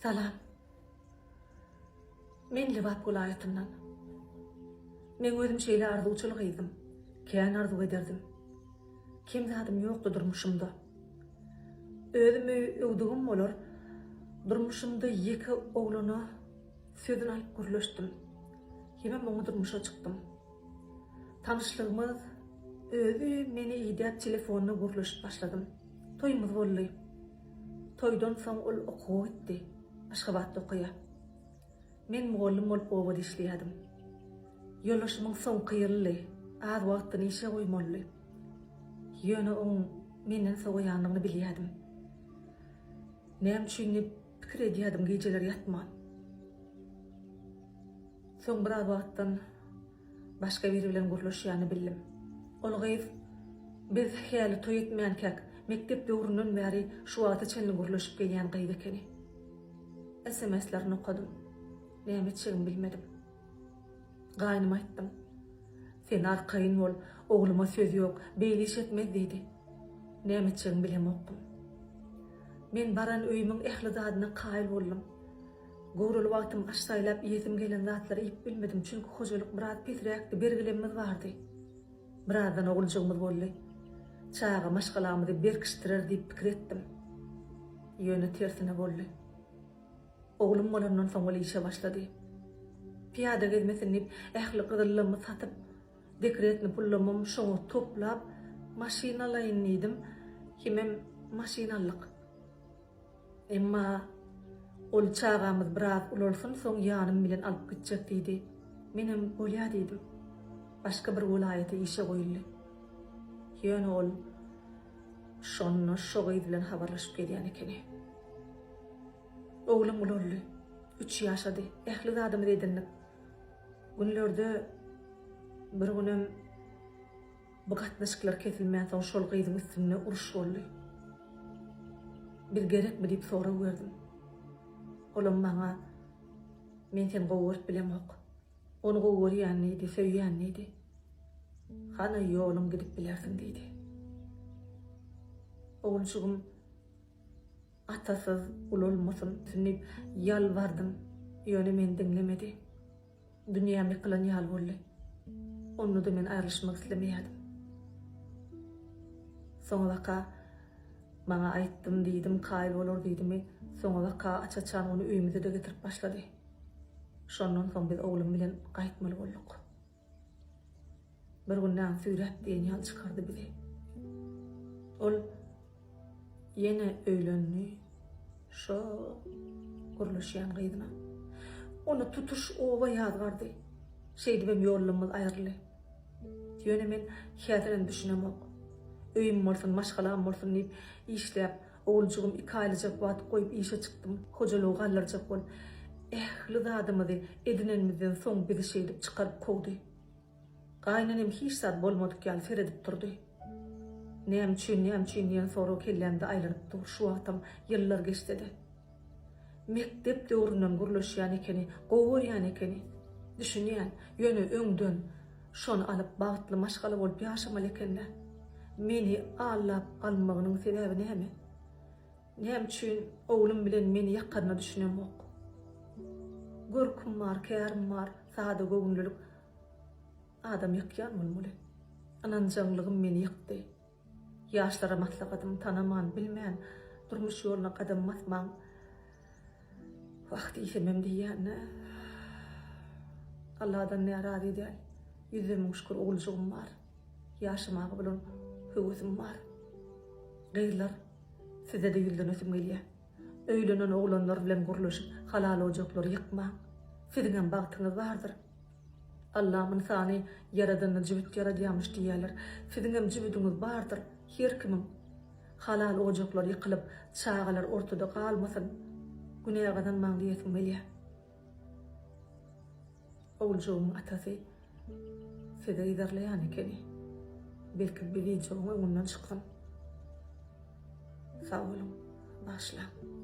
Salam. Men Lebap welaýatyndan. Meň özüm şeýle arzuwçyl gyzdym. Kän arzuw ederdim. Kem zadym ýokdy durmuşymda. Özümi öwdügim bolar, durmuşymda ýeke oglana sözüni alyp gürleşdim. Hemem oňa durmuşa çykdym. Tanyşlygymyz özi meni idäp telefonda gürleşip başladym. Toýumyz boldy. Toýdan soň ol okuwa gitdi. Aşgabatda okaýar. Men mugallym bolup obada işleýärdim. Ýoldaşymyň soňky ýylydy, az wagtdan işe goýmalydy. Ýöne oň menden sowaýandygyny bilýärdim. Näme üçin diýip pikir edýärdim gijeler ýatman. Soň biraz wagtdan başga biri bilen gürleşýänini bildim. Ol gyz biz häli toý etmänkäk, mekdep döwründen bäri şu wagta çenli gürleşip gelýän gyz ekeni. SMS-lerini okadym. Näme etjegimi bilmedim. Gaýnyma aýtdym. Sen arkaýyn bol, ogluma söz ýok, beýle iş etmez diýdi. Näme etjegimi bilemokdym. Men baran öýümiň ähli zadyna kaýyl boldum. Göwreli wagtym aş saýlap iýesim gelen zatlary iýip bilmedim, çünki hojalyk biraz pesräkdi, bergilemmiz bardy. Birazdan oguljygymyz boldy. Çaga maşgalamyzy berkişdirer diýip pikir etdim. Ýöne tersine boldy. Oglum bolandan soň ol işe başlady. Pyýada gezmesin diýip, ähli gyzyllamy satyp, dekretni pullamam şoňa toplap, maşyn alaýyn diýdim. Hemem maşyn aldyk. Emma ol çagamyz biraz ulalsyn soň ýanym bilen alyp gitjek diýdi. Menem bolýa diýdim. Başga bir welaýata işe goýuldy. Ýöne ol şonda şo gyz bilen habarlaşyp gezýän ekeni. Oglum ulaldy. Üç ýaşady. Ähli zadymyzy edindik. Günlerde bir günem Bu gatnaşyklar kesilmänsoň şol gyzyň üstünde uruş boldy. Biz gerekmi diýip sorag berdim. Olam maňa Men seni gowy görüp bilemok. Ony gowy görýän diýdi, söýýän diýdi. Hany ýoluň gidip bilersiň diýdi. Oguljygym atasyz ulalmasyn diýip ýalbardym, ýöne meni diňlemedi. Dünýäm ýykylan ýaly boldy. Onda-da men aýrylyşmak islemeýärdim. Soňabaka maňa aýtdym diýdim, kaýyl bolar diýdimi, soňabaka aç-açan ony öýümize-de getirip başlady. Şondan soň biz oglum bilen gaýtmaly bolduk. Bir gün näme süýräp diýen ýaly çykardy bizi. Ol ýene öýlendi şo gürleşýän gyzyna. Ony tutuş oba ýazgardy. Şeýdibem ýollarymyz aýryldy. Ýöne men häzirem düşünemok. Öýüm bolsun, maşgalam bolsun diýip işläp, oguljygym iki aýlyjak wagt goýup işe çykdym, hojalygy galdyrjak bolup. Ähli zadymyzy edinenimizden soň bizi şeýdip çykaryp kowdy. Gaýynenem hiç zat bolmadyk ýaly seredip durdy. Näme üçin, näme üçin diýen sorag kellämde aýlanyp dur şu wagtam ýyllar geçsede. Mekdep döwründen gürleşýän ekeni, gowy görýän ekeni. Düşünýän, ýöne öňden şony alyp bagtly maşgala bolup ýaşamaly ekendä. Meni aldap almagynyň sebäbi näme? Näme üçin oglum bilen meni ýakanyna düşünemok. Görküm bar, kärim bar, sada göwünlilik adam ýykýan bolmaly. Ynanjaňlygym meni ýykdy. Ýaşlara maslahatym tanaman, bilmän durmuş ýoluna gadam basmaň. Wah diýsemem diýýän-dä. Alladan närazy däl. Ýüzde müň şükür oguljygym bar. Ýaşamaga bolan höwesim bar. Gyzlar, size-de ýüzlenesim gelýär. Öýlenen oglanlar bilen gürleşip halal ojaklary ýykmaň. Siziňem bagtyňyz bardyr. Allam ynsany ýaradanda jübüt ýaradýamyş diýýärler. Siziňem jübüdiňiz bardyr, her kimiň. Halal ojaklar ýykylyp, çagalar ortada galmasyn. Günä gazanmaň diýesim gelýär. Oguljygymyň atasy sizi yzarlaýan ekeni. Belki bir wideoň öňünden çyksyn. Sag boluň. Bagyşlaň.